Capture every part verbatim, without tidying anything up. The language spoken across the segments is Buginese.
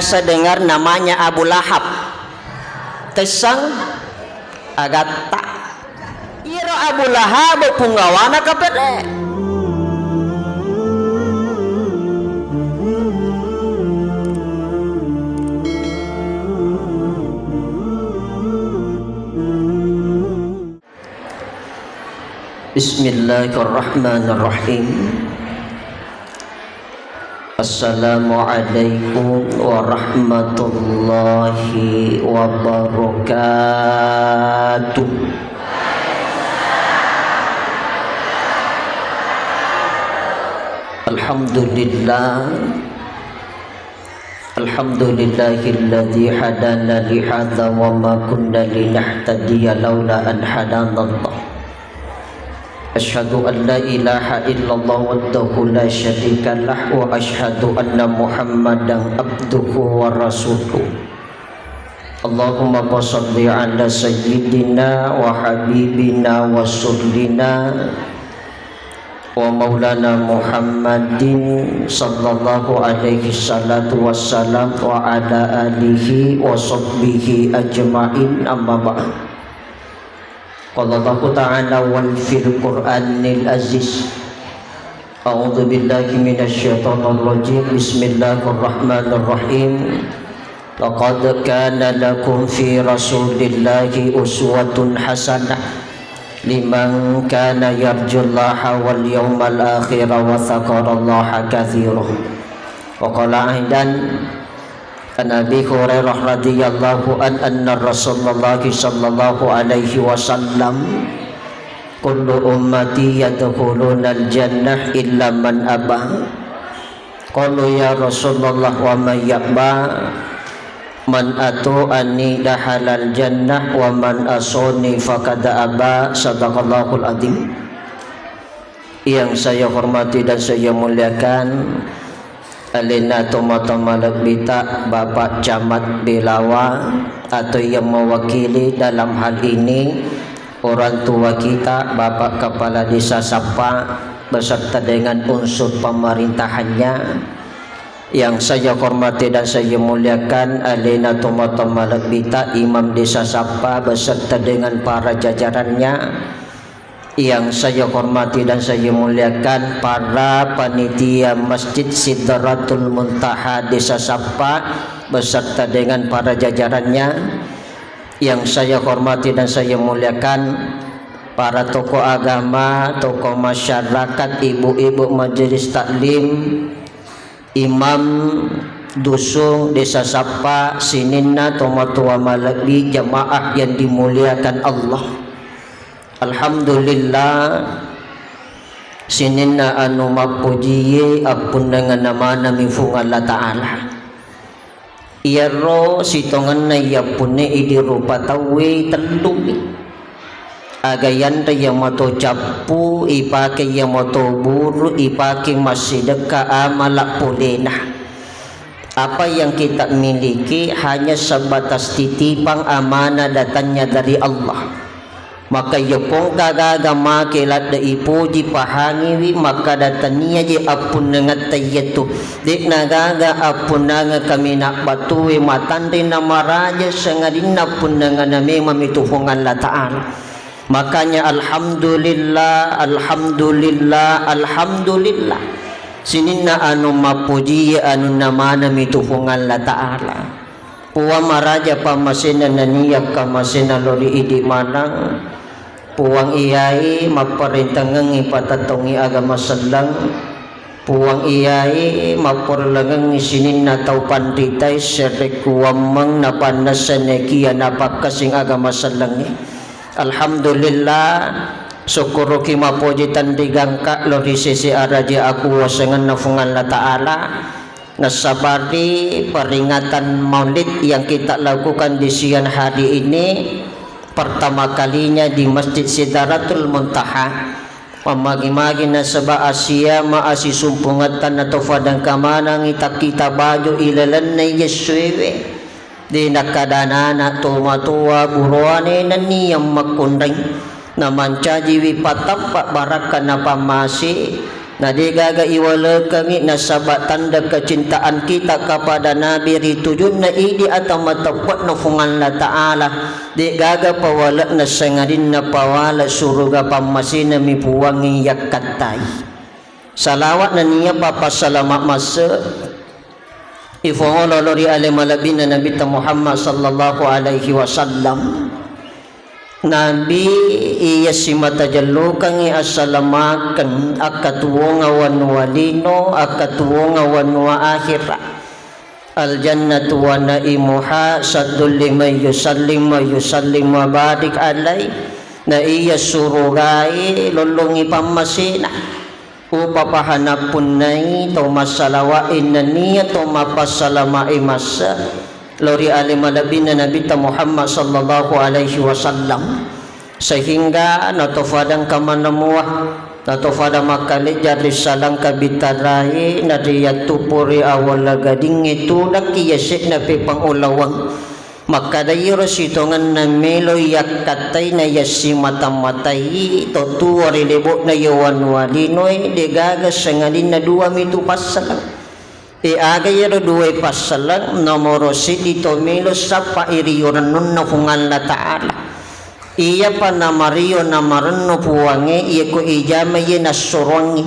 Saya dengar namanya Abu Lahab. Tessang agatta. Iro Abu Lahab punggawana kapere. Bismillahirrahmanirrahim. Assalamualaikum warahmatullahi wabarakatuh. Alhamdulillah. Alhamdulillahilladzi hadana lihadza wa ma kunna linahtadiya laula an hadanallah. Asyhadu an la ilaha illallah wahdahu la syarikalah wa asyhadu anna Muhammadan abduhu wa rasuluh. Allahumma shalli ala sayyidina wa habibina wa rasulina wa maulana Muhammadin sallallahu alaihi salatu wassalam wa ala alihi wa sahbihi ajma'in, amma ba'd. Qala Allahu ta'ala wal fil Qur'anil aziz. A'udzu billahi minasy syaithanir rajim. Bismillahirrahmanirrahim. Laqad kana lakum fi Rasulillahi uswatun hasanah liman kana yarjullaha wal yawmal akhira wa dzakarallaha katsira. Wa qala aidan an Abi Hurairah radhiyallahu an anna Rasulullah sallallahu alaihi wasallam, kullu ummati yadkhulunal jannah illa man aba. Qalu ya Rasulullah wa man ya'ba? Man ata'ani dakhalal jannah wa man asani faqad aba. Sadaqallahul adzim. Yang saya hormati dan saya muliakan, alena tomatoa malebbita Bapak Camat Belawa atau yang mewakili dalam hal ini orang tua kita Bapak Kepala Desa Sappa beserta dengan unsur pemerintahannya. Yang saya hormati dan saya muliakan, alena tomatoa malebbita Imam Desa Sappa beserta dengan para jajarannya. Yang saya hormati dan saya muliakan, para panitia Masjid Sidratul Muntaha Desa Sappa beserta dengan para jajarannya. Yang saya hormati dan saya muliakan, para tokoh agama, tokoh masyarakat, ibu-ibu majelis taklim, imam dusung, Desa Sappa, sininna tomatoa malebbi, jamaah yang dimuliakan Allah. Alhamdulillah, sininna anu mappojie appunnangenna manami Fuang Allah Ta'ala. Iyaro sitongenna iyappunne idi rupa tauwe telluwi. Aga yanre iya mato cappu, ipake iya mato buru, ipake massidekka amala polena. Apa yang kita miliki hanya sebatas titipang amanah datangnya dari Allah. Maka iya pongka gaga make ladde ipoji pahangiwi makkada tania je appunnangetta iyatu. De'na gaga appunnangeng kaminang batue matanre na maraja sangadinna appunnangenna memang mitu Fuang Allah Ta'ala. Makanya alhamdulillah, alhamdulillah, alhamdulillah. Sininna anu mappojie anunna maneng mitu Fuang Allah Ta'ala. Puang maraja pammasena nennia kammasena lao ri idi maneng. Puang iyae mapparentengengngi patettongngi agama selleng. Puang iyae mapporelengengngi sininna tau panritae serekkuwammeng napannessa nekia napakkasing agama sellengnge. Alhamdulillah, sukkuruki mapoji tenrigangka lao ri sese araja akuwasengenna Fuang Allah Ta'ala. Nassabari peringatan Maulid yang kita lakukan di siang hari ini pertama kalinya di Masjid Sidratul Muntaha. Mammagi-magi nasaba asia ma asisumpungetta na to fadangka manangi takkita baju ilalenna yessuewe. De nakkada anak tomatoa buroane nennia makkunrai. Namancajiwi patappa barakka napammase, Na de'gaga iwalekengngi nasaba tanda kecintaan kita kepada Nabi ri tujunna idi atau mateppe'na Puang Allah Ta'ala. De'gaga pawale'na sangadinna pawale suruga pammasinami Puangnge yakkattai. Salawat nennia papassalama masse ifongolo lao ri ale malebbina Nabitta Muhammad sallallahu alaihi wasallam. Nabi iya simata jellokengngi assalamakeng, akkatuwonga wanua lino, akkatuwonga wanua akhira. Al jannatu wa naimuha saddul liman yusallim wa yusallim wa barik alaih. Na iya surugae lollongngi pammasena. Upapahana punnai to massalawae nennia to mappassalamae masse lao ri ale malebbina Nabitta Muhammad sallallahu alaihi wasallam, sehingga natofadang kamanamua, natofada makkalejja ri salangka bitarae, na riyattupuri awalla gadingnge tudakki yase'na pepang ulaweng. Makkada iyaro sitongenna melo yakkattai na yassimata-matai to tuo ri lebo'na iya wanua linoe, de'gaga sangadinna dua mitu passaleng. E, aga iyaro duae passaleng? Nomoro siddi to melo sappai ri rennunna Puang Allah Ta'ala. Iyapa namario namarennu Puangnge, iyako ijama iye nassoroangngi.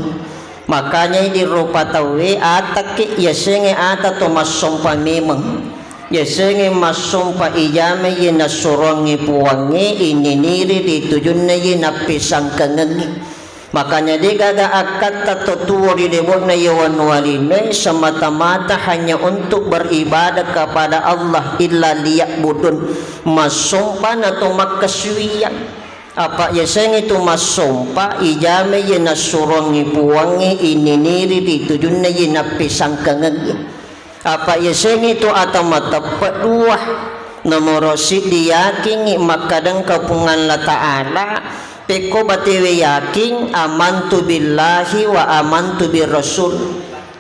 Makanya idi rupa tauwe atakki yasengnge ata to massompa memeng. Yasengnge massompa ijama iye nassoroangngi Puangnge, ininiri ri tujunna iye nappesangkangengngi. Makanya de'gaga akkatta to tuo ri lebo'na iya wanua linoe semata-mata hanya untuk beribadah kepada Allah illa liya'budun, massompa na to makkasuwiyang. Apa yasengnge tu massompa, ijama iye nassuroangngi Puangnge, ininiri ri tujunna iye nappesangkangengngi. Apa yasengnge tu ata mateppe dua. Nomoro siddi yakingngi makkada engka Puang Allah Ta'ala, pekko batewe yaking, amantu billahi wa amantu bir rasul.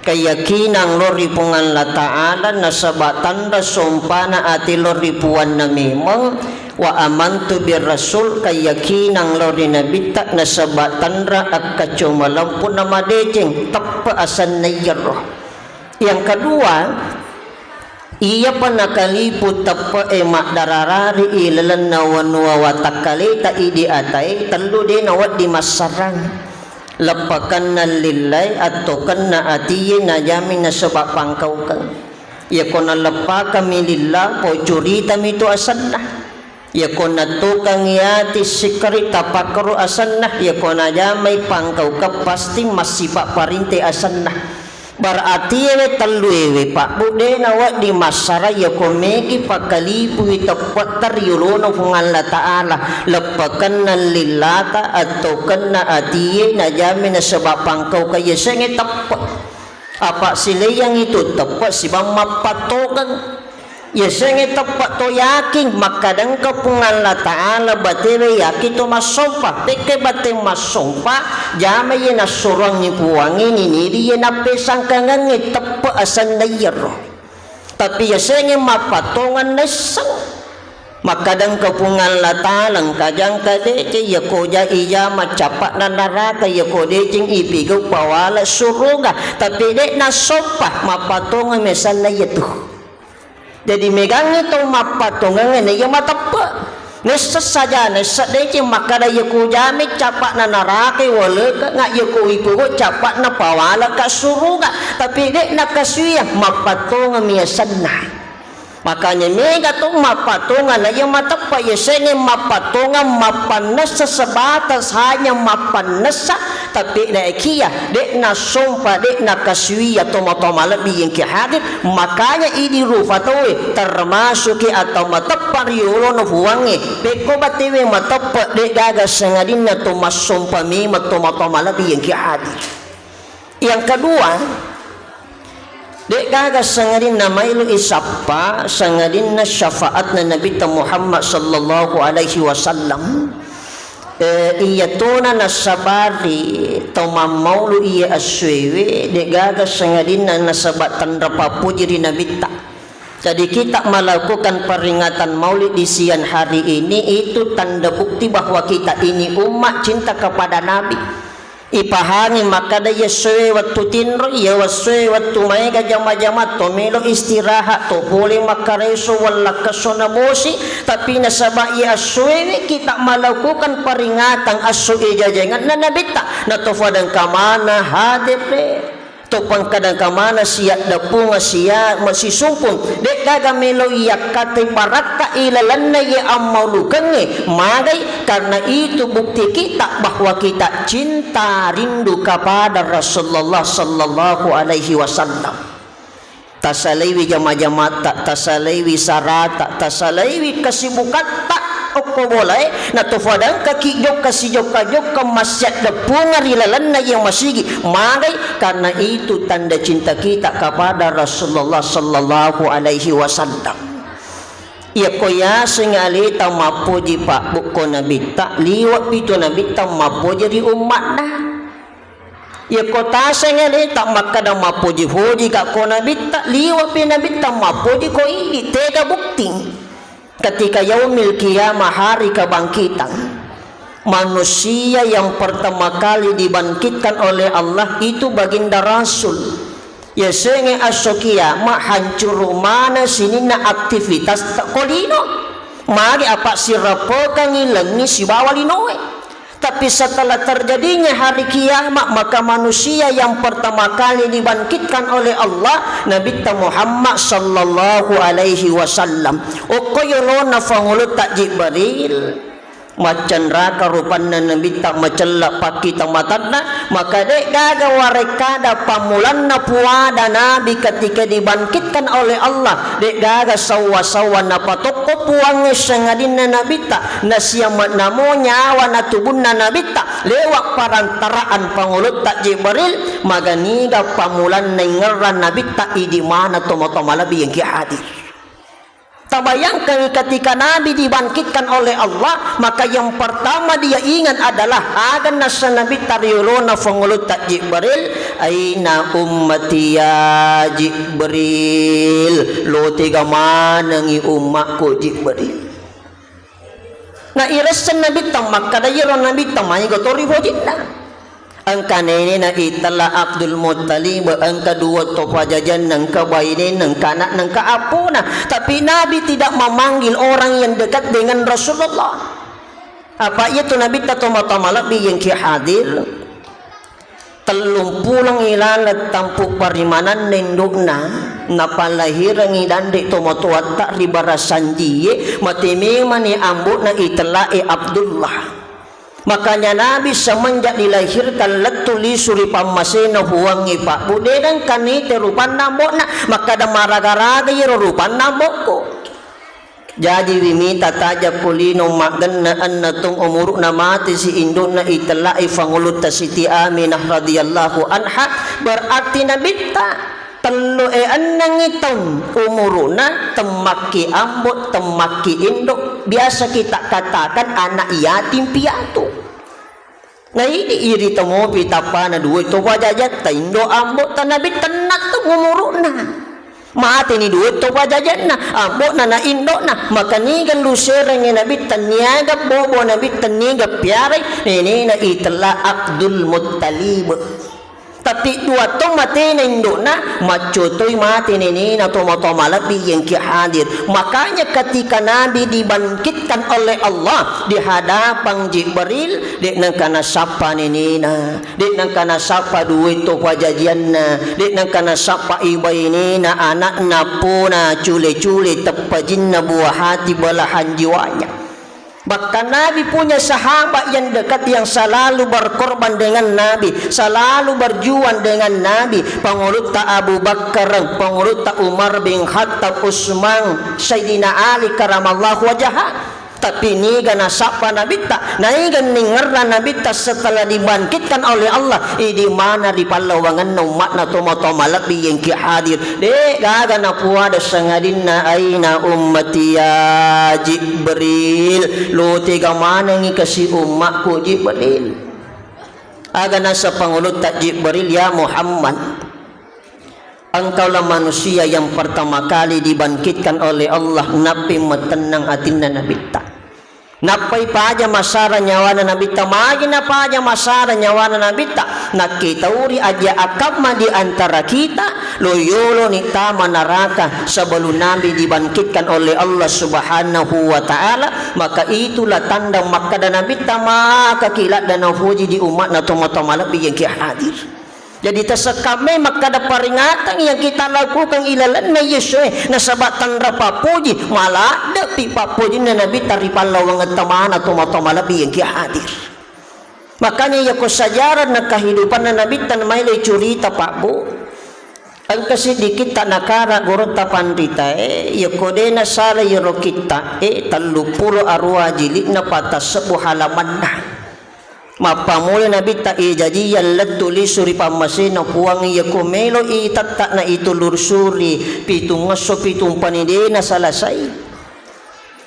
Keyakinang lao ri Puang Allah Ta'ala nasaba tanra sompana ati lao ri Puanna memeng, wa amantu bir rasul, keyakinang lao ri Nabitta nasaba tanra akkacomalempu namadeceng, teppe asenna iyaro. Yang kedua, iyapa nakalipu teppe'e maddararari ilalenna wanua watakkaleta idi atae, tellu de nawedding massarang. Leppakenna lillai, attokenna atie, najami nasaba pangkaukeng. Iyako naleppakami lilla, pocuritami tu asenna. Iyako nattokengngi ati sikkari tapakkoro asenna, iyako najamai pangkaukeng pasti massipa parinte asenna. Berarti ewe tellu ewe pabbu de nawedding massara, iyako megi pakalipui teppetta ri yolona Puang Allah Ta'ala, leppakenna lillata, attokenna atie, najami nasaba pangkaukeng yasengnge teppe. Apa sileiyangngi tu teppe sibang mappattokeng. Yasengnge teppe to yaking, makkada engka Puang Allah Ta'ala, batewe yaking to massompa. Pekko bate massompa, jama iye nassuroangngi Puangnge, niniri iye nappesangkangengnge, teppe asenna iyaro. Tapi yasengnge mappattongeng naisseng. Makkada engka Puang Allah Ta'ala, engka jangka deceng, iyako ja ijama cappa'na naraka, iyako deceng ipigau pawala suruga. Tapi de nassompa, mappattongeng mi asenna iyatu. Jadi megangngi tau mappattongeng na iya mateppe. Naisseng saja, naisseng deceng makkada iyako jame cappa'na naraka, waleke nga iyako ipigau cappa'na pawala ka suruga. Tapi de nakasuwiyang, mappattongeng mi asenna. Makanya mega to mappatongang na iya mateppe, yasengnge mappatongang mappannessa sebatas hanya mappannessa, tapi naekiya de nassompa, de nakasuwiyang tomatoa malebbi engki hadir. Makanya idi rupa tauwe termasuki atau mateppe ri yolona Puangnge, pekko batewe mateppe, de gaga sangadinna to massompa memeng tomatoa malebbi engki hadir. Yang kedua, de gaga sangadinna maeloi sappa sangadinna syafaatna Nabitta Muhammad sallallahu alaihi wasallam. Eh, iyatona nasabari tau mammaulu iya essoewe, de gaga sangadinna nasaba tanra pappuji ri Nabitta. Jadi kita melakukan peringatan Maulid di siang hari ini itu tanda bukti bahwa kita ini umat cinta kepada Nabi. Ipahangi makkada iya essoe wettu tinro, iya essoe wettu maega jama-jama to melo istirahat to pole makkareso wallakkesso na bosi, tapi nasaba iya essoewe kita melakukan peringatan esso ijajengenna Nabitta, na to fadengka mana hadir de. To pangkadangka mana siaddepunga sia-, masisumpung, de'gaga melo iyakkate baratta ilalenna iye ammaulukengnge, magai, karena itu bukti kita bahwa kita cinta rindu kepada Rasulullah sallallahu alaihi wasallam. Tasalaiwi jama-jamatta, tasalaiwi sarata, tasalaiwi kesibukatta okko bolae, na tofadangkaki jokka sijokka-jokka massiaddeppunga ri lalenna iya masigi. Magai? Karena itu tanda cinta kita kepada Rasulullah sallallahu alaihi wasallam. Iyako yaseng aleta mappoji pabbukko nabitta, liwa pitu nabitta mappoji ri ummatna. Iyako taseng aleta makkada mappoji-poji ka ko nabitta, liwa pi nabitta mappoji ko idi, tega bukti. Ketika yaumil qiyamah, hari kebangkitan, manusia yang pertama kali dibangkitkan oleh Allah itu baginda Rasul. Yasengnge esso kiamat, hancuru maneng sininna aktivitas ko lino. Magi? Apa sirappekangngi lengngi sibawa linoe. Tapi setelah terjadinya hari kiamat, maka manusia yang pertama kali dibangkitkan oleh Allah, Nabitta Muhammad sallallahu alaihi wasallam. Okko yolona fangulutta Jibril. Maccanraka rupanna nabitta, macella pakkita matanna, maka de'gaga warekkada pammulanna puada nabi ketika dibangkitkan oleh Allah, de'gaga sawwa-sawwa napatokko puangnge sangadinna nabitta, nasiama-, namo nyawa na tubunna nabitta lewat parantaraan pangulutta Jibril, maganiga pammulanna ingerrang nabitta idi mana tomatoa malebbi engki hadir. Tabayangkangngi ketika Nabi dibangkitkan oleh Allah, maka yang pertama dia ingat adalah aga nassa Nabitta ri yolona fangulutta Jibril, "Aina ummati ya Jibril?" Lo tega manengngi ummakku Jibril. Na iresseng Nabitta makkada iyaro Nabitta maega to ri fojinna. Engka nenena itella Abdul Muttalib, engka dua to pajajanna, engka bainenna, engka anakna, engka appona. Tapi Nabi tidak memanggil orang yang dekat dengan Rasulullah. Apa iya tu Nabitta tomatoa malebbi engki hadir. Tellung puleng ilaleng tampu parimananna indukna, napalahirengngi dande tomatoatta ri barasanjie, mate memani ambo'na itellae Abdullah. Makanya Nabi semenjak dilahirkan lettu lisu ri pammasena Puangnge, Pak, Bu, de nengka nite rupanna ambo'na, makkada maraga-raga iyaro rupanna ambo'ku. Jaji wi mita taja ko lino maggenna enneng taung umuru'na mate si indo'na itellae fangulutta Siti Aminah radhiyallahu anha, berarti Nabitta tellu e ennengngi taung umuru'na, temmakki ambo, temmakki indo, biasa kita katakan anak yatim piatu. Na idi iri tomopi tappana dua to pajajatta, indo ambo ta Nabi tenna tu umuru'na. Mateni dua to pajajanna, ambo'na na indo'na, maka niga luserengngi Nabi tenniaga bobo Nabi tenniga piarai nenena itella Abdul Muttalib. Tapi dua to matena indo'na, maccotoi mate nenena tomatoa malebbi engki hadir. Makanya ketika Nabi dibangkitkan oleh Allah di hadapan Jibril, de nengka nasappa nenena, de nengka nasappa duwe to pajajianna, de nengka nasappa ibainena, anakna, pona, cule-cule, teppajinna, buah hati, belahan jiwanya. Bahkan Nabi punya sahabat yang dekat yang selalu berkorban dengan Nabi, selalu berjuang dengan Nabi. Pangulutta Abu Bakar, pangulutta Umar bin Khattab, Utsman, Sayyidina Ali karamallahu wajhah. Tapi niga nasappa Nabitta, naiga ningerra Nabitta setelah dibangkitkan oleh Allah, idi mana ri pallawangenna ummatna tomatoa malebbi engki hadir. De gaga napuada sangadinna aina ummati ya Jibril, lo tega manengngi kasi ummakku Jibril. Aga nasa pangulutta Jibril, ya Muhammad, engkaulah manusia yang pertama kali dibangkitkan oleh Allah, nappi matennang atinna Nabitta. Nappai paja masara nyawana Nabitta, magi napaja masara nyawana Nabitta, nakkitauri aja akamma di antara kita, lo yoloni tama naraka sebelum Nabi dibangkitkan oleh Allah Subhanahu wa Ta'ala. Maka itulah tanda makkada Nabitta, maka kiladda nafuji di umatna tomatoa malebbi yang ki hadir. Jadi, tasekkammai makkada peringatan yang kita lakukan ilalenna Yesu e, nasaba tanra pappuji, maladdepi pappujinna Nabitta ri pallawangetta mana tomatoa malebbi yang ki hadir. Makanya, yako sejarah na kehidupanna Nabitta namaelo curita, Pak, Bu. Engka siddikitta nakara gurutta panrita e, yako de nasala yero kitta e, telluppulo arua jili'na, patassebbu halamanna. Mappammula Nabitta ijajiyang lettu lisu ri pammasena Puang, iyako melo itetta na itulusuri pitungngesso pitung pani de nasalasai.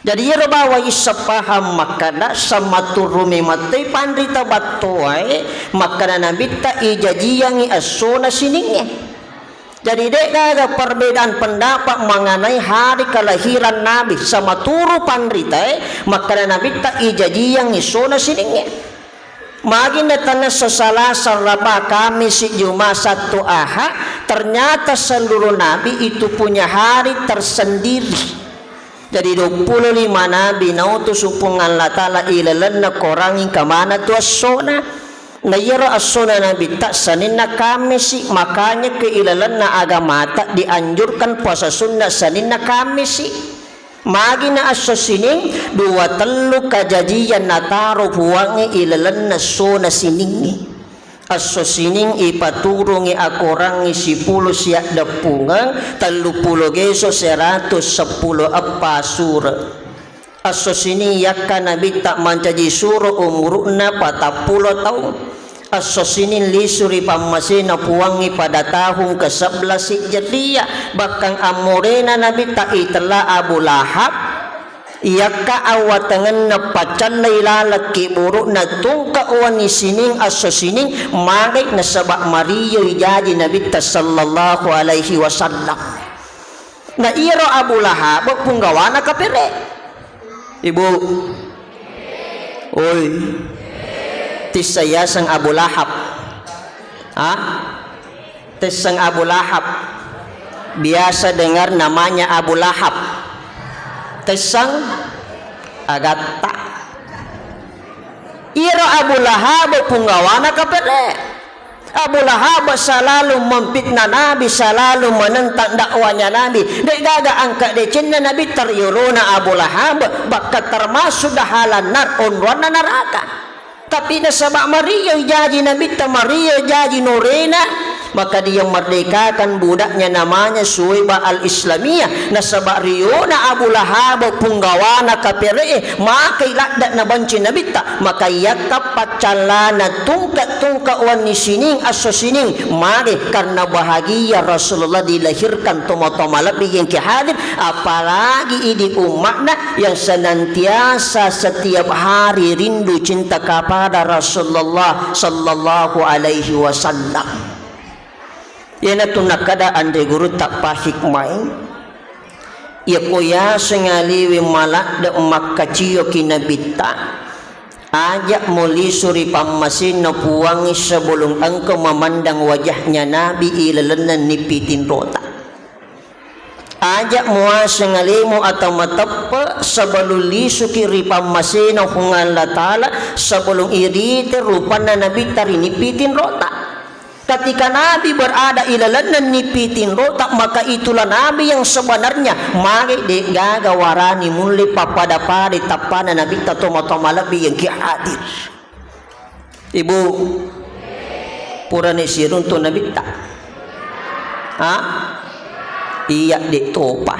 Jadi, iyaro bawang isseng paham makkada, sammaturru memettoi panrita battowae, makkada Nabitta ijajiyangi essona siningnge. Jadi, de'gaga perbedaan pendapat mengenai hari kelahiran Nabi, samaturu panritae, makkada Nabitta ijajiyangi essona siningnge. Magi natanna Salasa, Raba, Kamisi, Juma, Sattu, Aha, ternyata seluruh nabi itu punya hari tersendiri. Jadi, duappulo lima nabi nautusu Puang Allah Ta'ala ilalenna korangi kamana tu essona. Na iyaro essona Nabitta Seninna Kamisi, makanya ke ilalenna agamata dianjurkan puasa sunnah Seninna Kamisi. Magina esso Sining, dua tellu kajajiang nataro Puangnge ilalenna essona Siningnge. Esso Sining ipaturungi akorangngi sipulu siaddeppungeng, telluppulo geso seratu seppulo eppa sure. Esso Sining yakka Nabitta mancaji suro umuru'na patappulo taung. Esso Sining lisu ri pammasena Puangnge pada tahung ke sebelas Hijriyah, bahkan ammorena Nabitta itella Abu Lahab, yakka awatengenna pacallai laleng kiburu'na tungke wenni Sining, esso Sining magai nasaba marioi jaji Nabitta sallallahu alaihi wasallam. Na iyaro Abu Lahab punggawana kapere. Ibu, oi, tissa yaseng Abu Lahab. Ha? Tesseng Abu Lahab. Biasa dengar namanya Abu Lahab. Tesseng agatta. Iyaro Abu Lahab punggawana kapere. Abu Lahab selalu memfitnah Nabi, selalu menentang dakwahnya Nabi. De'gaga angka decenna Nabi tariyolona Abu Lahab, bahkan termasuk dahalan nar, onroanna neraka. Tapi nasaba marioi jaji Nabitta, marioi jaji norena, maka dia merdekakan budaknya namanya Suwaiba Al-Islamiyah. Nasaba riona Abu Lahab punggawana kapere'e, makai ladda nabanci Nabitta, maka yakka paccallana tungke-tungke wenni Sining, esso Sining, mage karena bahagia Rasulullah dilahirkan, tomatoa malebbi yang ki hadir, apalagi idi umma'na yang senantiasa setiap hari rindu cinta kepada Rasulullah sallallahu alaihi wasallam. Iyanatu nakkeda anre gurutta pahikmae, iyako yaseng alewe maladde makkaciyoki Nabitta, aja'mo lisu ri pammasenna Puangnge sebelum engkau memandang wajahnya Nabi ilalenna nippi tinrota. Aja muaseng alemu atau mateppe sebelum lisuki ri pammasena Puang Allah Ta'ala, sebelum irite rupanna Nabitta ri nippi tinrota. Ketika Nabi berada ilalenna nippi tinrota, maka itulah Nabi yang sebenarnya. Mage de'gaga warani mulle pappada-pada tappana Nabitta tomatoa malebbi yang ki hadir. Ibu, purani siruntu Nabitta? Ha? Iya, de' topa.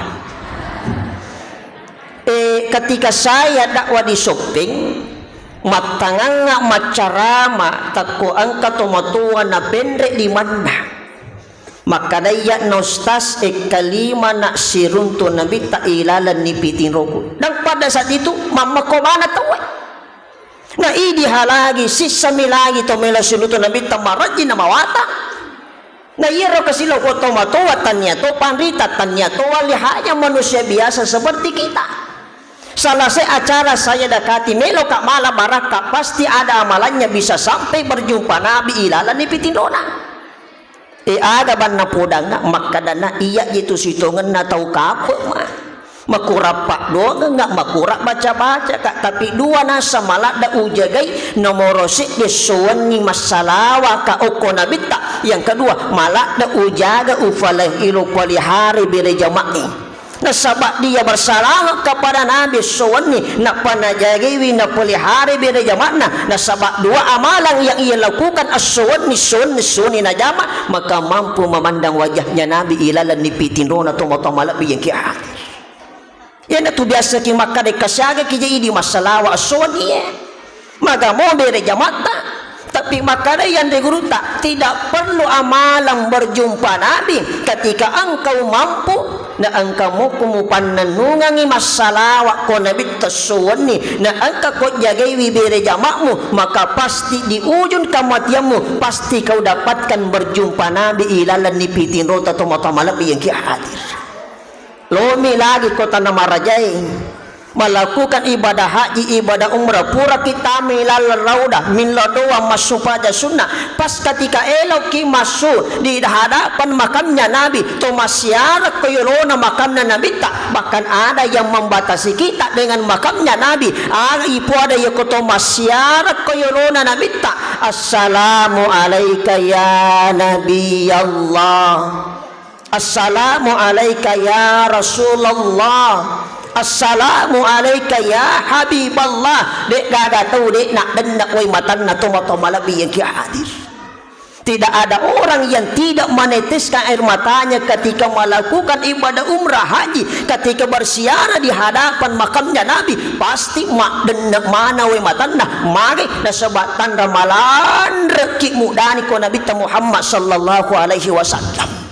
Eh, ketika saya dakwah di Soppeng, mattangangnga maccarama, takko engka tomatoa napenre limanna. Makkedai iya'na ustaz, e, kalimana siruntu Nabitta ilaleng nippi tinroku. Dan pada saat itu, mammekko mana tauwe. Na idi halagi, sissami lagi to melo siruntu Nabitta marajji namawata. Na iyaro kasilau ko tomatoa, tania to panrita, tania to wali, hanya manusia biasa seperti kita. Selesai acara saya dekati, meloka mala barakka, pasti ada amalannya bisa sampai berjumpa Nabi ilalanni pitinrona. E, aga banna podangnga, makkedana, iya jitu sitongenna tau kape ma. Makurang paddoangengnga, makurang baca-baca ka, tapi dua nasa maladda ujagai, nomoro seddi sowenni massalawa ka okko nabitta, yang kedua maladda ujaga ufalai ilo palihare bere jama'i. Nasaba dia bersalawat kepada Nabi sowenni, nappa najagaiwi, napelihara bere jama'na. Nasaba dua amalan yang ia lakukan, assowenni, sowenni, sowenni najama, maka mampu memandang wajahnya Nabi ilalanni pitinrona tomatoa malebbi yang ki hadir. Iyanatu biasa ki makkada kasiaga ki jadi massalawa assowenni, ya. Magamo bere jamatta. Tapi makkadai anre gurutta, tidak perlu amalan berjumpa Nabi. Ketika engkau mampu, na engka mukku mupannennungangi massalawa ko Nabitta sowenni, na engka ko jagaiwi bere jama'mu, maka pasti di ujung kematianmu, pasti kau dapatkan berjumpa Nabi ilalanni pitinrota tomatoa malebbi yang ki hadir. Lomi lagi ko tana marajae, melakukan ibadah haji, ibadah umrah, pura kita milal rauda, millau doa massu paja sunnah. Pas ketika eloki massu di hadapan makamnya Nabi, to massiara ko yolona makamna Nabitta, bahkan ada yang membatasi kita dengan makamnya Nabi. Aga ipo ada yako to massiara ko yolona Nabitta, "Assalamu alaika ya Nabi Allah." "Assalamu alaika ya Rasulullah. Assalamu alaika ya Habiballah." De' gaga tau de' naddenna wai matanna tomatoa malebbi yang ki hadir. Tidak ada orang yang tidak meneteskan air matanya ketika melakukan ibadah umrah haji, ketika bersiara di hadapan makamnya Nabi, pasti maddenna mana wai matanna, mage nasaba tanra malanreki mudani ko Nabitta Muhammad sallallahu alaihi wasallam.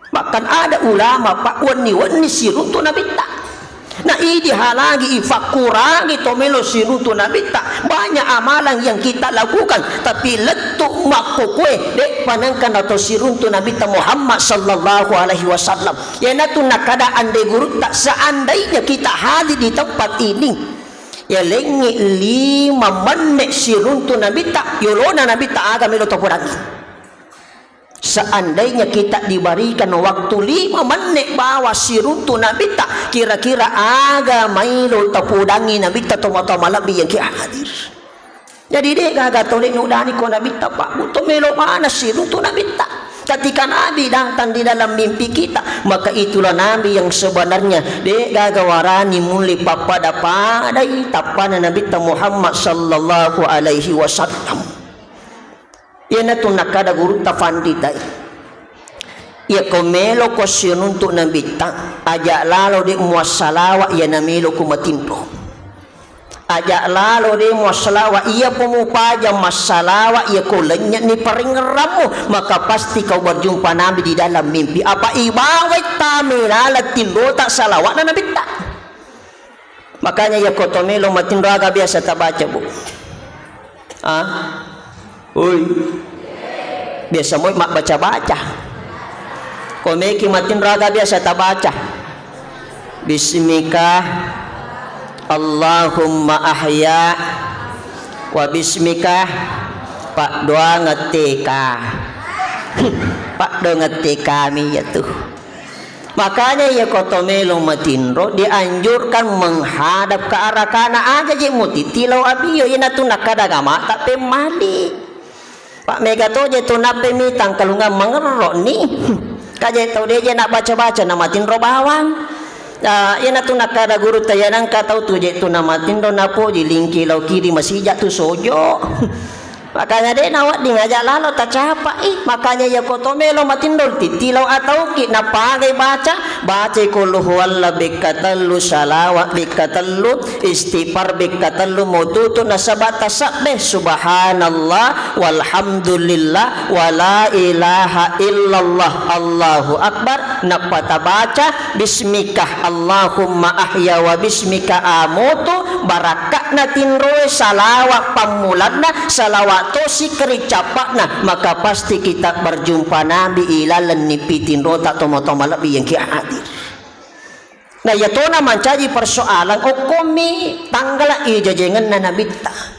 Bahkan ada ulama, Pak, wenni-wenni siruntu Nabitta. Na idi halagi ifakkurangi to melo siruntu Nabitta. Banyak amalan yang kita lakukan, tapi lettu makkokue de' panengka nato siruntu Nabitta Muhammad sallallahu alaihi wasallam. Iyanatu nakada anre gurutta, seandainya kita hadir di tempat ini, yalengngi lima menne siruntu Nabitta, yolona Nabitta aga melo topodangi. Seandainya kita diberikan waktu lima menit bawa siruntu Nabitta, kira-kira aga maelo tapodangi Nabitta tomatoa malebbi yang ki hadir. Jadi de' gaga tau de' nudani ko Nabitta, Pak, buto melo mana siruntu Nabitta. Ketika Nabi datang di dalam mimpi kita, maka itulah Nabi yang sebenarnya. De' gaga warani muli pappada-padai tappana Nabitta Muhammad sallallahu alaihi wasallam. Iyanatu nakkada gurutta fanritae, iyako meloko siruntu Nabitta, aja' lalo de' muassalawa iyana meloko matinro. Aja' lalo de' muassalawa, iyapo mupaja massalawa, iyako lennye'ni parengngerammu, maka pasti kau berjumpa Nabi di dalam mimpi. Apa ibawai tame laleng tinrota salawa'na Nabitta. Makanya iyako to melo matinro aga biasa tabaca, Bu? Ah? Oi. Biasa moi mabbaca-baca. Ko meki matinro aga biasa tabaca? Bismika Allahumma ahya wa bismika paddoangeng teka. Paddoangeng tekami iyatu. Makanya iyako to melo matinro dianjurkan menghadap ke arah kanan, aja je mutitti lao abio, iyanatu nakkada agama ta pemmali. Pak, mega to je tu nappai mitang kalungang mangerro ni. Kaje tau de' je nabbaca-baca na matinro bawang. Ah, iyanatu nakkada gurutta, iya nengka tau tu je tu na matinro napoji lingki lao kiri masija tu sojo. Makanya de' nawedding aja' lalo tacapai. Makanya iyako to melo matinro titti lao atauki napagai baca, bacai qul huwallah bekka tellu, salawat bekka tellu, istighfar bekka tellu, mututu nasaba tasabbe, subhanallah, walhamdulillah, wala ilaha illallah, Allahu akbar, nappa tabaca, Bismika Allahumma ahya wa bismika amutu, barakka'na tinroe, salawa pammulanna, salawa tosi kericcapa'na, maka pasti kita berjumpa Nabi ilalenni pitinrota tomatoa malebbi yang ki hadir. Na iyatona mancaji persoalan, okkomi tanggala ijajengenna Nabitta.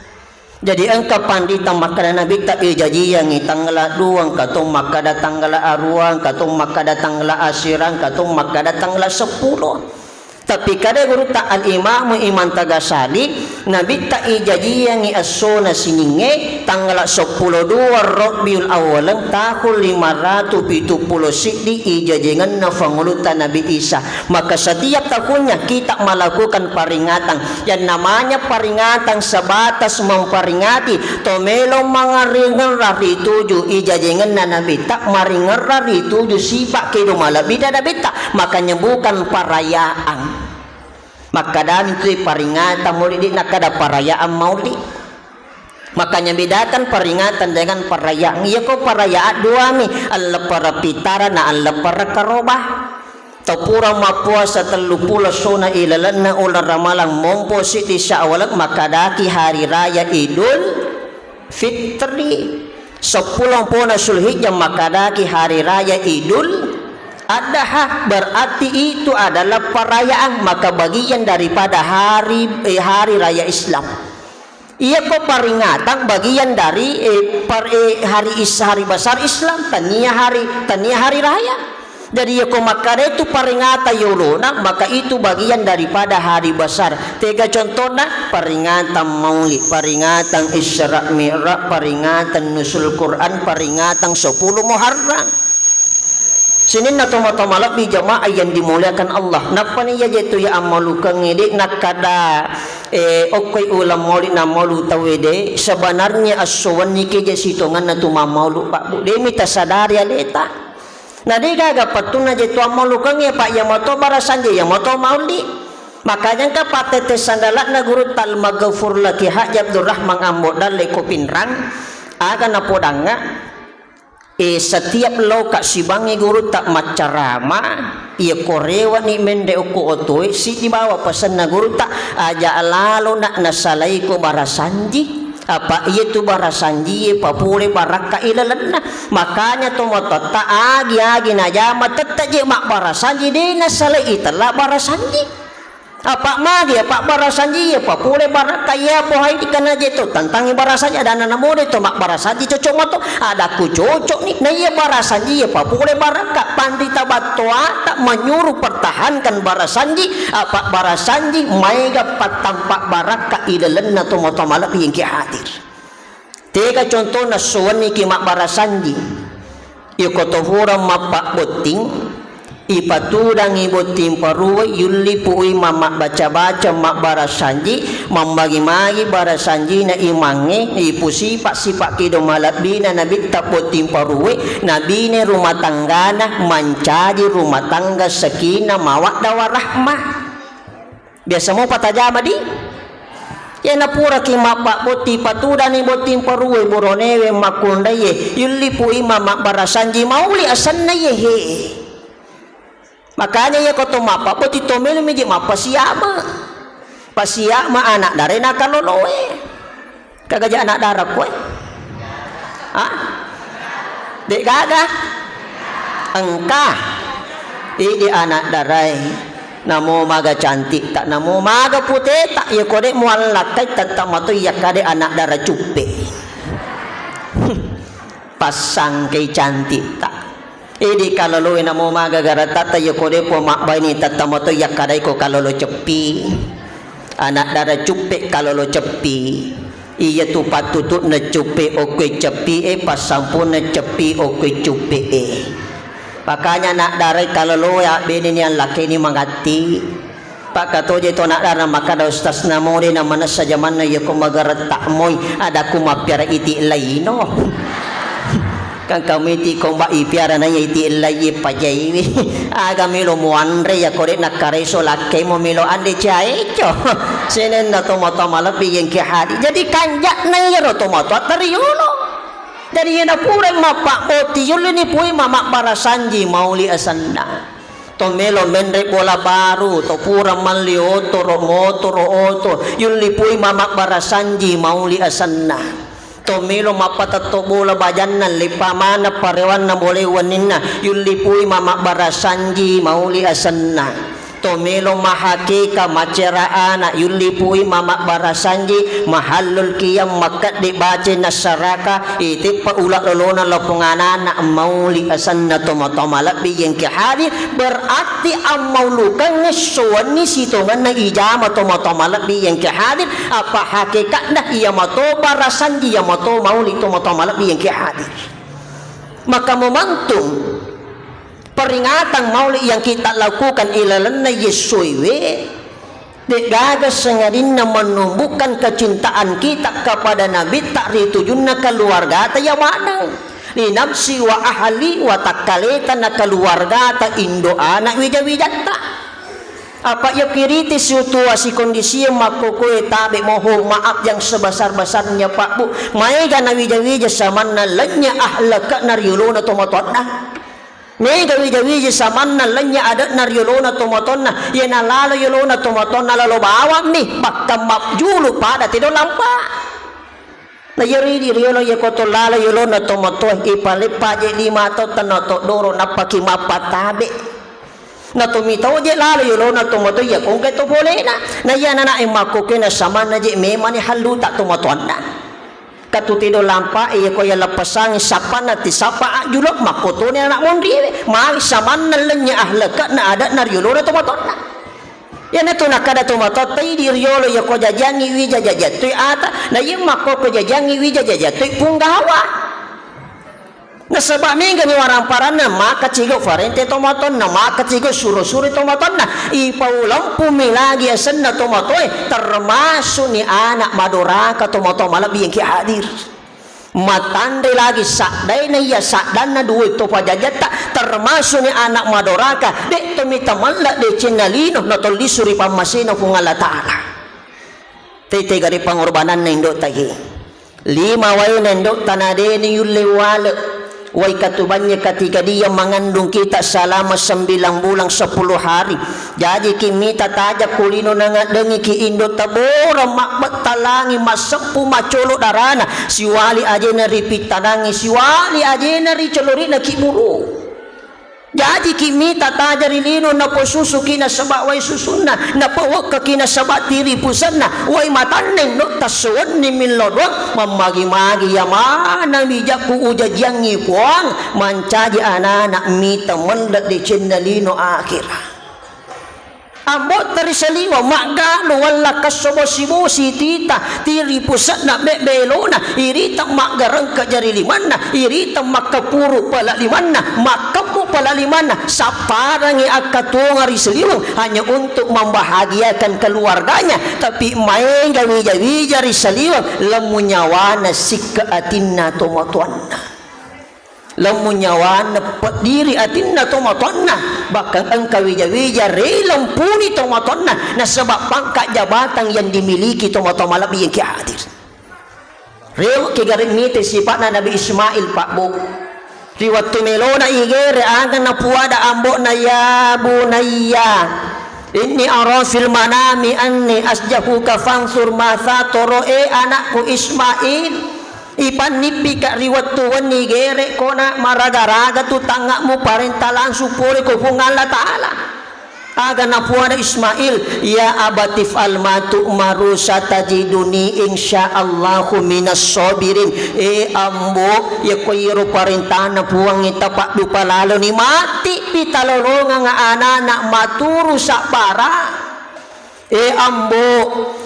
Jadi engka panrita makkada Nabitta ijajiyangngi tanggala dua, engka to makkada tanggala arua, engka to makkada tanggala asera, engka to makkada tanggala seppulo. Tapi kada gurutta Al-Imamu Imam Tagasali, Nabitta ijajiyangngi essona siningnge tanggala seppulo dua Rabiul Awwaleng tahun lima ratu pitu pulo siddi ijajengenna fangulutta Nabi Isa. Maka setiap tahunnya kita melakukan peringatan. Yang namanya peringatan sebatas memperingati, to melo mangaringerra rituju ijajengenna Nabitta, maringerra rituju sipa kedo malebbi da Nabitta. Makanya bukan perayaan. Makkadani tu paringatan maulidi, nakkada perayaan maulid. Makanya bedakan peringatan dengan perayaan. Iyako perayaan duami, alleppara pitara na alleppara karoba. Tau pura mappuasa tellu pulo sona ilalenna uleng Ramalang mompo siddi Syawal, makkadaki hari raya Idul Fitri. Seppulo pona Zulhijjah makkadaki hari raya Idul Adha, berarti itu adalah perayaan, maka bagian daripada hari, eh, hari raya Islam. Iyako peringatan bagian dari, eh, par-, eh, hari is-, hari besar Islam, tania hari, tania hari raya. Jadi iyako makkada itu peringatan yolona, maka itu bagian daripada hari besar. Tega contohna? Peringatan Maulid, peringatan Isra Mi'raj, peringatan Nuzul Quran, peringatan sepuluh Muharram. Sininna tomatoa malebbi jamaah yang dimuliakan Allah. Nappani iya je tu ya ammalukengnge, de nakkada, eh, okkoi uleng maulid na maulu tauwe de. Sebenarnya esso wenni ke je sitongenna tu mammaulu, Pak, Bu. De mi tasadari aleta. Na de gaga pettunna je tu ammalukengnge, Pak, iya mato barasanji, iya mato maulid. Makanya engka pattette sandalakna guru tal maghfur laki Haji Abdurrahman Ambo Dalle ko Pinrang, aga napodangnga. Eh, setiap loka sibangngi gurutta maccarama, iya ko rewani menre okko otoe, siddi bawa pesenna gurutta, aja lalo nak nasalaiko barasanji, apa iya tu barasanji e papole barakka ilalenna. Makanya tomatoatta agi-agi najama tette je mabbarasanji, de nasalai itella barasanji. Apa magi, apa barasanji, apa pole barakka iya pohai dikana je to, tantangi barasanji, adana namode to mabbarasanji cocok mato, adakku cocok ni, na iya barasanji, apa pole barakka, pandita battoata menyuruh pertahankan barasanji, apa barasanji, maega pattampa barakka ilalenna tomatoa malebbi engke hadir. Tega contona suwenniki mabbarasanji. Iko to furang mappabbotting, ipatudangi botting paruwe, yullipui mamabbaca-baca mabbarasanji, mammagi-magi barasanjina imangnge, ipusipa-sipa kedo malebbina nabitta botting paruwe, nabine rumah tanggana, mancaji rumah tangga sakinah mawaddah warahmah. Biasa mopa tajama di? Iyana puraki mappabbotti patudani botting paruwe boronewe makkunraiye, yullipu imang mabbarasanji mauli asenna iye he. Makanya iya ko to mappabbotti to melo miji mappasiama. Pasiama anak dare nakaloloe. Kagaja anak dara koe? Ah? Dek gaga? Engka. Idi anak darai. Namo maga cantik tak, namo maga pute tak. Iya ko dek muallakkai tentang mato iya kade anak dara cuppe. Passangkai cantik tak. Idi kaloloe namo maga garatatta iya ko dek po mabbaini tentang mato iya kadai ko kalolo ceppi. Anak dara cuppe kalolo ceppi. Iyatu pattutu'na cuppe okkoe ceppi'e, passampunna ceppi okkoe cuppe'e. Makanya anak darai kaloloe abbeneni allakeni mangatti. Pakkatoje to anak dara makkada ustaz namode na manessa jamanna iya ko magaretta moi adakku mappiara iti laino. Kan kamu iti komba ipiara naiya iti ellai pajaiwi. Aga melo muanre ya kode nakkareso lakkemo melo ande caeco. Senenna tomatoa malebbi yengke hadi. Jadi kanjakna iyaro tomatoa tariyolo. Jadi yena pura mappabboti yullini pui mamabbarasanji mauli asenna. To melo menre bola baru, to pura malli oto ro moto ro oto, yullipui mamabbarasanji mauli asenna. To melo mappatetto bola bajanna, leppa maneng parewanna bole wenninna, yullipui mamabbarasanji mauli asenna. Melo mahakeka, macara ana, yullipui, mamabbarasanji, mahallul qiyam, makkedde baca nassaraka, iteppa ula lolona lapong anana, mauli asenna tomatoa malebbi engka hadir, berarti ammaulukengnge sowenni sitongenna ijama tomatoa malebbi engka hadir, apa hakekatna iya mato barasanji, iya mato mauli tomatoa malebbi engka hadir. Maka momentum peringatan maulid yang kita lakukan ilalenna yessoewe, de'gaga sengadinna menumbuhkan kecintaan kita kepada Nabi, tak ritujunna keluargata ya maneng. Linafsi wa ahli, watakkaleta na keluargata, indo anak, wija-wijatta. Apa iya kiriti siutua sikondisi makkokoe tabe, mohon maaf yang sebesar-besarnya, Pak, Bu. Maega na wija-wija samanna lenya ahlakna riolona tomatoanna. Mega wija-wija samanna lenya ade'na riolona tomatoanna. Iya nalalo yolona tomatoanna lalo bawammi, bakka majjulu pada tedo lampa. Na iya ridi riolo iya koto lalo yolona tomatoa, ipaleppa je lima tau tenna to doro nappaki mappatabe. Na to mitau je lalo yolona tomatoa iya kongke to polena. Na iya nana e makkoke na samanna je memani halluta tomatoanna. Katu tedo lampa iya ko iya leppesangi sappanna ti sappa ajjulo makkotoni anak monriwe. Magi samanna lenya ahlakna ade'na riolona tomatoanna. Iyanatu nakkada tomatoatta idi riolo iya ko jajangi wija jajattui ata, na iya makkoko jajangi wija jajattui punggawa. Nasaba megani waramparanna maka cigo farente tomatoanna, maka cigo suro-suro tomatoanna, ipaulempumi lagi asenna tomatoe, termasukni anak madoraka tomatoa malebbi engki hadir. Matanre lagi saddaina iya saddanna dua to pajajatta, termasukni anak madoraka, de' to mitamella decenna lino na tollisu ri pammasena Puang Allah Ta'ala. Tete gare pangorbananna indo tahe. Lima waena indo tanadeni yulle wale. Wai katubanye katiga dia mengandung kita selama sembilan bulan sepuluh hari. Jajiki mita taja kulino nangadengiki indo tabora mabbettanangi maseppu macolo darana. Siwali ajena ripittanangi, siwali ajena ricelorina kiburu. Jajiki mita taja ri lino naposusuki nasaba wai susunna, napawekkaki nasaba tiri pusenna, wai matanneng no tassuwenni millo doang, mammagi-magi iya manami jakku ujajiangngi Puang, mancaji anana mita melle decenna lino akhira. Ambotta ri saliweng, maggalu walla kassobosi-bosi tita, tiri puse'na bebbe elona, irita maggarengka jari limanna, irita makkapuru pala limanna, makkemmu pala limanna, sapparangi akkatuonga ri saliweng hanya untuk membahagiakan keluarganya, tapi maega wija-wija ri saliweng, lemmu nyawana sikke atinna tomatoanna. Lemmu nyawana peddiri atinna tomatoanna, bahkan engka wija-wija rela mpuni tomatoanna nasaba pangkat jabatan yang dimiliki tomatoa malebbi yang ki hadir. Rewe'ki gare mite sipa'na Nabi Ismail, Pak, Bu. Ri wettu melona igere, aga napuada ambo'na, "Ya bunayya, inni ara fil manami anni asjahuka fansur matha toro." E anakku Ismail, ipannippika ri wettu wenni gere kona maraga-raga tu tangnga'mu parenta langsung pole ko Puang Allah Ta'ala. Aga napuada Ismail, "Ya abati fa'al ma tu'maru satajiduni insyaallahu minas sabirin." E ambo, yakko iyaro parentana Puang tapaddupa laloni matti pitalolongeng anana maturu sabbara. E ambo,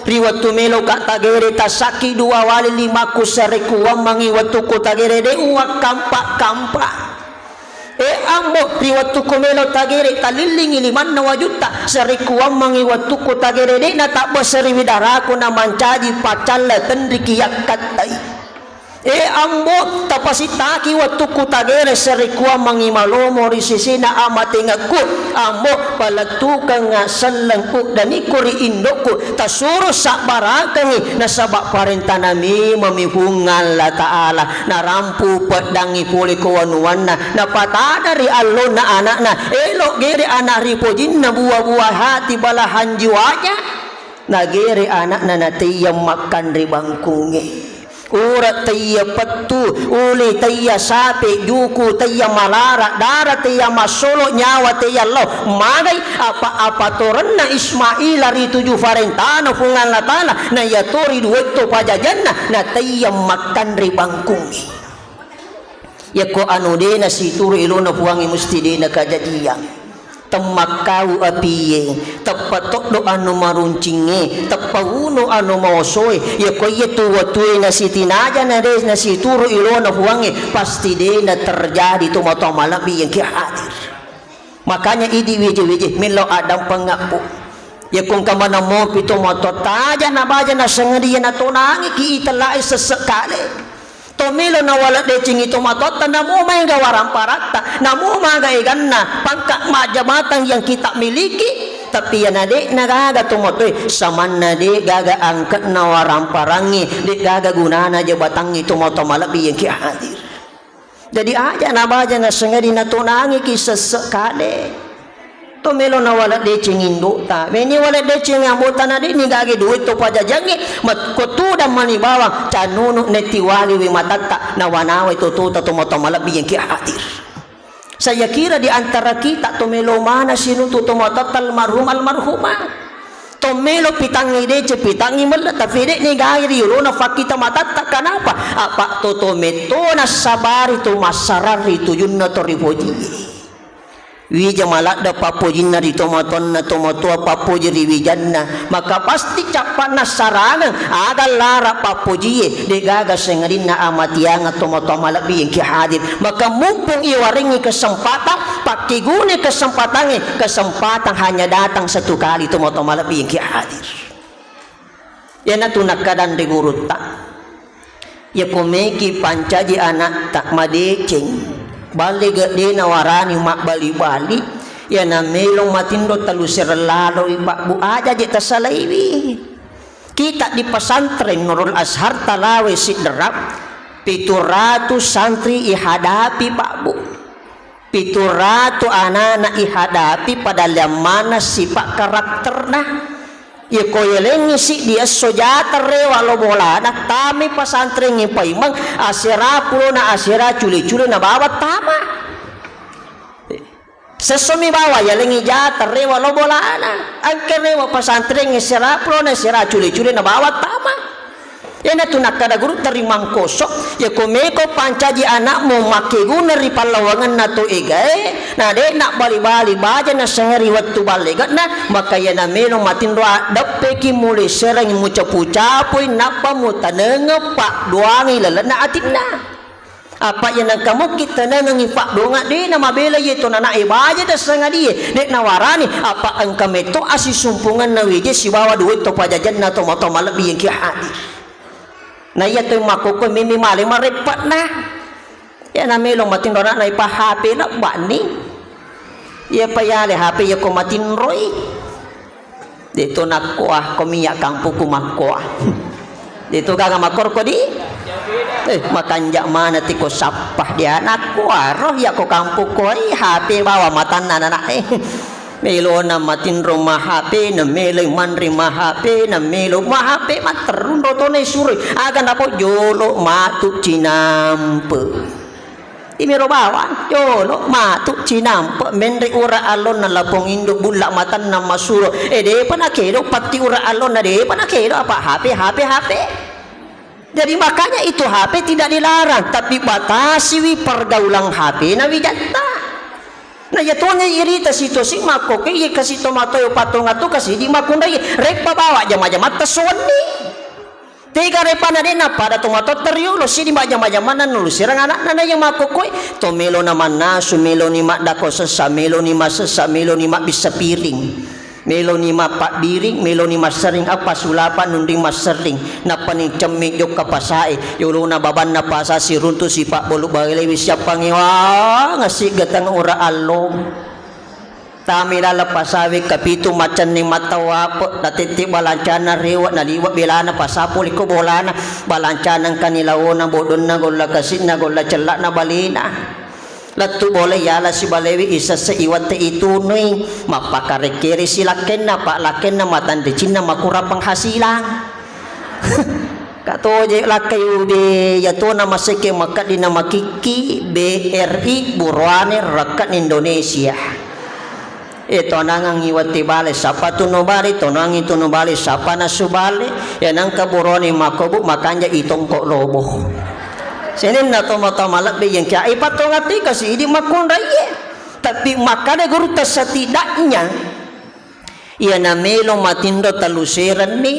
ri wettu meloka tagere tasakki dua wali limakku sarekkuammengngi wettukku tagere de uwakkampa-kampa. E ambo, ri wettukku melo tagere talillingi limanna wajutta, sarekkuammengngi wettukku tagere de natabba seriwi daraku namancaji paccalla tenriki yakkattai. E ambo, tapasittaki wettukku tagere sarekkuammengngi malomo ri sesena amatengekku. Ambo, palettukengnga selleng uddanikku ri indokku. Tasuro sabbarakengngi nasaba parentana memammi Puang Allah Ta'ala. Narampu peddangngi pole ko wanuanna, napatada ri allonna anakna. Elo gere anak ri pojinna, buah-buah hati, balahan jiwanya. Nagere anakna nateyang makkanre bangkungnge. Ura taiya pettu, uli taiya sape, juku taiya malara, dara taiya massolo, nyawa taiya lao. Magai apa-apa torenna Ismaila rituju farentana Puang Allah Ta'ala, na iya to ri duetto pajajanna, na taiya makkanre bangkungnge. Yakko anu de nasituru ilona Puangnge musti de nakajajiang. Temmakkau apie, teppa toddo anu maruncingnge, teppa uno anu maosoe. Yakko iya tu watue nasitinaja na de nasituru ilona Puangnge, pasti de na terjadi tomatoa malebbi yang ki hadir. Makanya idi wije-wije mello addampengngappu. Yakko engka maneng mopi tomatoa taja na baja nasengedi natonangiki itellai sesse kale. To melo nawala decengi tomatoatta, namu maega waramparatta, namu maga eganna, pangka majjabatan yang kita miliki, tapi yana de nagaga tomatoe, samanna de gaga angkatna waramparangnge, de gaga gunana jabatangnge tomatoa malebbi yang ki hadir. Jadi aja na baja nasengadi natonangiki sesse kale. To melo nawala deceng indo'ta. Meni wala deceng ambo'ta na de'ni gage duit to pajajangnge, mat-, ko tudang mani bawang, canunu netti wali we matatta, nawa-nawai totota tomatoa malebbi yang ki hadir. Saya kira di antara kita to melo mana sinutu tomatoatta almarhum almarhumah. To melo pitangngi deceng, pitangngi melle, tapi de'ni gage ri yolona fakkita matatta. Kenapa? Apa to to metto nassabari to massarang ri tujunna to ripojie. Wija maladde pappojinna ri tomatoanna, tomatoa pappoji ri wijanna, maka pasti cappanna sarangeng aga lara pappojie, de'gaga sengadinna amatiangeng tomatoa malebbi engki hadir. Maka mumpung iwarengngi kesempatan, pakkeguna kesempatangnge, kesempatan hanya datang satu kali tomatoa malebbi engki hadir. Iyanatu nakkadang ri gurutta, iyako meki pancaji ana'ta madeceng, balle gedde nawarani mabbali-bali, iyana melo matinro talusereng laloi, Pak Bu, aja je tasalaiwi. Kita di pesantren Nurul Azhar talawe Sidderap, pitu ratu santri ihadapi, Pak Bu. Pitu ratu anana ihadapi pada liammana sipa karakterna. Iyako yalengngi siddi esso jata rewa lo bolana, tami pasantrengngi paimeng, asera pulona asera cule-cule na bawang tama. Sessomi bawang yalengngi jata rewa lo bolana, engka rewa pasantrengngi asera pulona asera cule-cule na bawang tama. Iyanatu nakkada gurutta ri Mangkoso, iyako meko pancaji ana'mu makkeguna ri pallawangenna to egae, na de nabbali-bali baja nasengnge ri wettu ballege'na, maka iyana melo matinro addeppeki, muliserengngi, mucapu-capui, nappa mutanengeng paddoangi lalenna atinna. Apa iya nengka mukki tenengengngi paddoangnga, de namabela iye to nana'e baja dasengadie, de nawarani, apa engka metto asisumpungenna wije sibawa duit to pajajanna tomatoa malebbi engki hadir. Na iya to makkokkoe mimmi male mareppa'na. Iya na melo matinro ana'na ipa H P lebba'ni. Iya pa yale H P iya ko matinroi. De to nakkoa, ko miya kampukku makkoa. De to gaga makkoro ko di? Eh, makanja mana ti ko sappa dia nakkoa ro iya ko kampukku, eh, H P bawa matanna anak, eh. Melona matinro ma H P, na meloi manre ma H P, na melo ma H P, matterru ro to na isuroi. Aga napo jolo matu cinampe. Imiro bawang, jolo matu cinampe, menre ura allonna lapong indo bulla matanna masuro. Eh, depa nakedo patti ura allonna, depa nakedo apa H P, H P, H P. Jadi makanya itu H P tidak dilarang, tapi batasiwi pergaulan H P na wijatta. Na iya tuangnge irita situasi makko ke iya kasi tomatoyo patonga tu kasi di makundai reppa bawa jama-jama tesuwenni. Tega repana de napada tomatoatta riolo sidi majama-jamanna nulu sirang anakna na iya makkokkoe. To melona mannasu, meloni maddako sessa, meloni masessa, meloni mabbissa piring. Meloni mappabbiring, meloni masserring, apa sulapa nunring masserring. Nappani cemmi jokka pasae, yolona babanna pasa siruntu sipabbolu balewi siappangewa ngasi gatang ura allong. Tami laleng pasawe kapitu macenning mattawape, natetti balancana rewe, naliwe belana pasapu liko bolana, balancana engkani laona, bodonna, golla kasi'na, golla cella'na balena. Lettu bola yala sibalewi isesse iwette itunui, mappakarekkere silakkenna, pa lakkenna matanricinna makura penghasilan. Katoje lakkai ube, yatona masekke makkeddi na makikki B R I buruane rekkani Indonesia. E, tonangengngi watti bale, sapa tu no bale, tonangi tu no bale, sapa nasu bale, ya nangka buruane makobu makanja itongko lobo. Sininna tomatoa malebbi yengkia ipattongatika sidi makkunraiye. Tapi makkada gurutta setidaknya, iya namelo matinro taluserenni,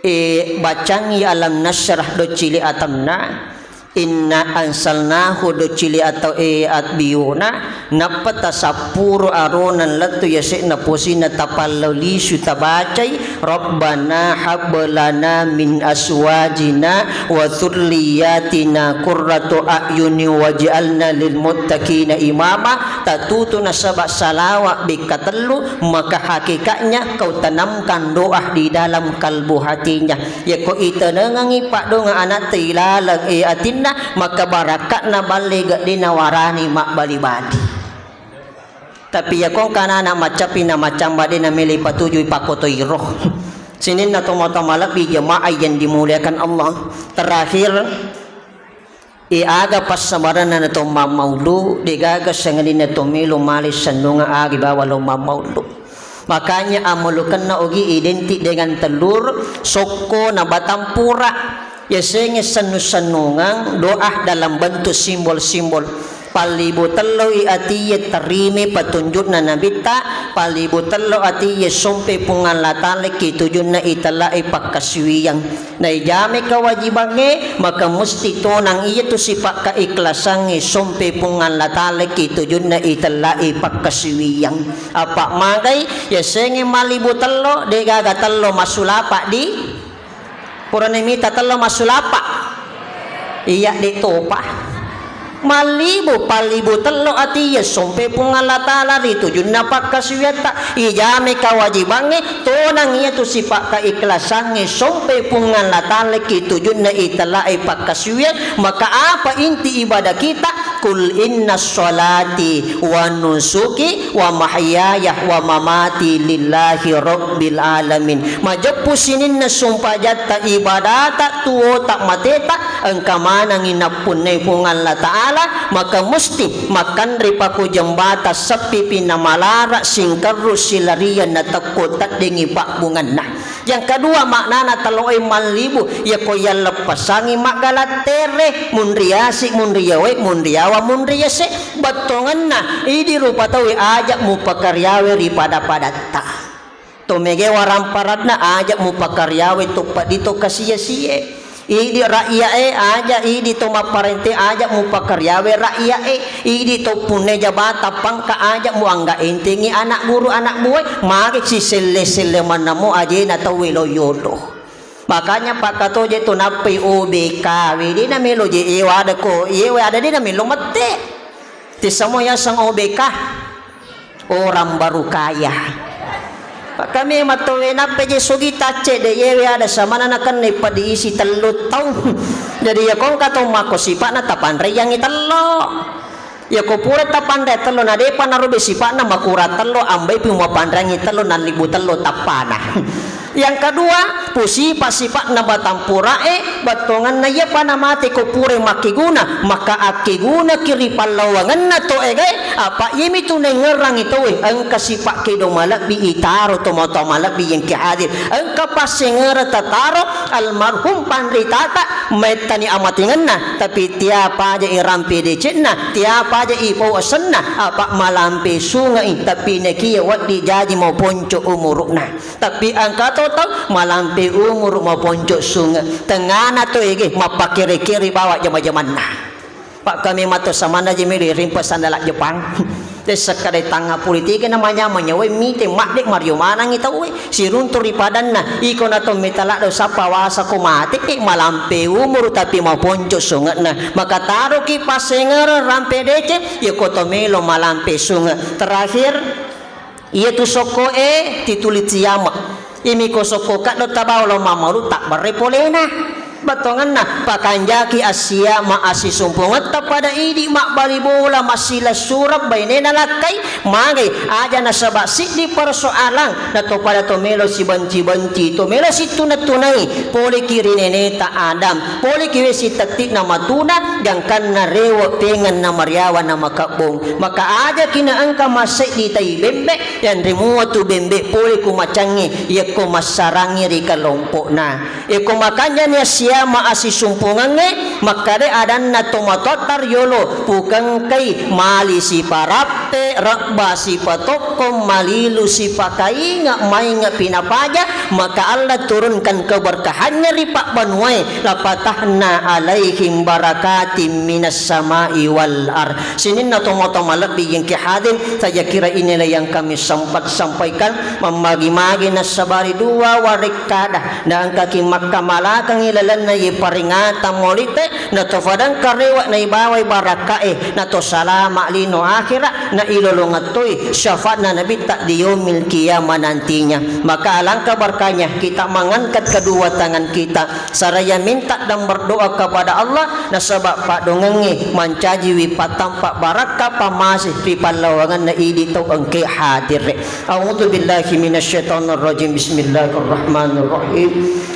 e, bacangngi alam nasyrah doccili atanna, inna ansalnahu doccili atau, e, atbiuna, nappa tasappuru arona lettu yase'na posina tapallolisu tabacai, Rabbana hab lana min azwajina wa dzurriyyatina qurrata a'yuni waj'alna lil muttaqina imama. Tatutu nasaba salawa bekka tellu, maka hakikatnya kau tanamkan doa di dalam kalbu hatinya. Yako itenengengi padonga anatta ilaleng e atinna, maka barakatna balle geddena warani mabbali-bali. Tapi yakong kanana maccapi na maccamba de namele patujui pakotoiro. Sininna tomatoa malebbi jemaah yang dimuliakan Allah. Terakhir, e aga passabaranna na to mammaulu, degaga sangadinna to melo male sennunga agi bawa lo mammaulu. Makanya amalukenna ogi identik dengan telur, sokko na batang pura. Yasengnge sennu-sennungeng doa dalam bentuk simbol-simbol. Pallibu telloi atie terime petunjukna nabitta, pallibu tello atie sompe Puang Allah Taala ki tujunna itellai pakkasiwiyang. Naijame kewajibangnge, maka musti tonang iyatu sifat keikhlasangnge sompe Puang Allah Taala ki tujunna itellai pakkasiwiyang. Apa magai yasengnge mallibu tello, degaga tello masulapa di Purani mita tello massulapa. Iya de topa. Mallibu, pallibu tello atie sompe Puang Allah Taala ri tujunna pakkasuwiatta. Ijame kewajibangnge, tonang iyatu sifat keikhlasangnge sompe Puang Allah Taala ki tujunna itellai pakkasuwiang. Maka apa inti ibadah kita? Qul inna sholati wa nusuki wa mahyaya wa mamati lillahi rabbil alamin. Majeppu sininna sumpajatta, ibadata, tuwota, mateta, engka manengngi nappunnai Puang Allah Taala, maka musti makkanre pakujembata seppipi namalara singkerru silarian natekko teddingngi pabbungenna. Yang kedua, maknana teloe mallibu, yako yalleppesangi maggala tere, munriasi, munriawe, munriawa, munriase, bettongenna, idi rupa tauwe aja mupakariawe ri pada-padatta. To mege waramparanna aja mupakariawe to peddi to kasia-sie. Idi rakya'e aja, idi to mapparente aja mupakariawe rakya'e, idi to punne jabata pangka aja muangga entengi anak guru, anak buae, mage siselle-selle mannamo ajena tauwe lo yolo. Makanya pakkatoje to nappai O B K, we de namelo je ewa ada ko, ewa ada de namelo mette. Tissamo yaseng O B K. Orang baru kaya. Kami mattowe nappa je sugi tacce de yewe ada samana nakenna padi isi tellu taung. Jadi ya kongka tau mako sipakna tapanreyangi tello. Ya ko pura tapanre tello na depa narobe sipakna makura tello ambai pi mapanreyangi tello nallibu tello tappana. Yang kedua, pusipa-sipa'na batampura'e, bettuanganna iyapa namate ko pura makkeguna, maka akkegunaki ri pallawangenna to egae, apa iyamitu naengngerangngi tauwe, engka sipa kedo malebbi itaro tomatoa malebbi yengki hadir, engka passengereng tataro almarhum panritata, maettani amatengenna, tapi tiapa aja irampe decenna, tiapa aja ipau asenna, apa malampe sunge'i, tapi nakia wedding jaji mau ponco umuru'na. Tapi engka to tau malampe umuru maponco sunge, tengngana to ege mappakere-kere bawa jama-jamanna. Pak kami mato samana je mede rimpa sandala Jepang. Tessa kadai tangnga pulitike na manyameng nyawa mite madde mario manangi tauwe siruntu ri padanna iko na to mita laddo sappa wasa ko mate e malampe umuru tapi maponco sunge'na maka taroki passengereng rampe deceng yako to melo malampe sunge. Terakhir Iyatu sokko'e tituli ciyama. Imi ko sokko kaddo tabawa lao mammaulu tabbarre polena. Bettuangenna, pakanjaki assiama assisumpungetta pada idi mabbali bola massilessureng bainena lakkai, magai aja nasaba siddi persoalan, na to pada to melo sibenci-benci, to melo sittuna-tunai, poleki ri neneta Adam, poleki we sitetti'na matuna, gangkanna rewe' pengenna mariawa na makebbong. Maka ajaki na engka masseddi tai bembe, yanre mua tu bembe pole ku macangnge, yakko massarangngi ri kelompo'na. Eko makanjani assiama assisumpungengnge, makkeda adanna tomatoatta riolo, pukengkai mali siparappe, rebba sipatokkong, malilu sipakainge, mainge pinapaja, maka Allah turunkan keberkahannya ri pabbanuae, lapatahna alaihim barakatim minas samai wal ar. Sininna tomatoa malebbi engke hadir, saya kira inilah yang kami sempat sampaikan, mammagi-magi nassabari dua warekkada. Na engkaki makkamalakangngi lalenna ye paringatan molitte, na to fadengka rewe' na ibawai barakka'e, na to salama' lino akhera, na ilolongeng toi syafaatna Nabitta di yaumil qiyamah nantinya. Maka alangkah berkahnya kita mengangkat kedua tangan kita, seraya minta dan berdoa kepada Allah, nasaba' paddongengnge mancajiwi pattampa barakka' pamase ri pallawangenna idi tau engke hadir. A'udzu billahi minasyaitonir rajim. Bismillahirrahmanirrahim.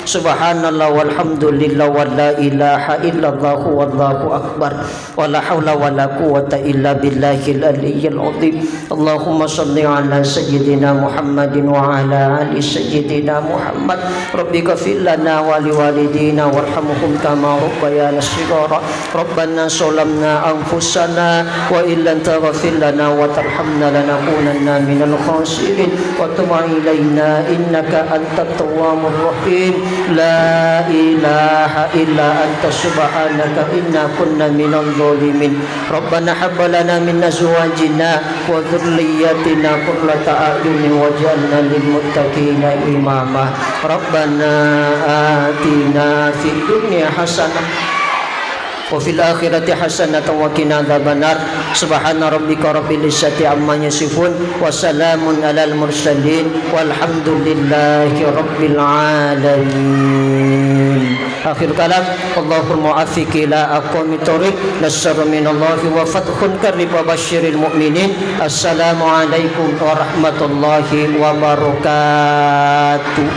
Subhanallah walhamdulillah wa la ilaha illallah wallahu akbar. Wa la haula wa la quwwata illa billahil aliyyil azim. Allahumma shalli ala sayyidina Muhammadin wa ala ali sayyidina Muhammad. Rabbighfir lana wa liwalidina warhamhum kama rabbayana shighara. Rabbana zalamna anfusana wa illam taghfir lana wa tarhamna lanakunanna minal khasirin. Wa tub alaina innaka antat tawwabur rahim. La ilaha illa anta subhanaka inna kunna minaz zalimin. Rabbana hab lana min azwajina wa dzurriyyatina qurrata a'yunin waj'alna lil muttaqina imama. Rabbana atina fid dunya hasanah wa fil akhirati hasanatan wa qina adzabannar. Subhana rabbika rabbil izzati amma yasifun wa salamun alal mursalin walhamdulillahi rabbil alamin. Akhir kalam, Allahul muwaffiq ila aqwamit thoriq, nasrun minallahi wa fathun qarib wa basyiril mu'minin. Assalamualaikum warahmatullahi wabarakatuh.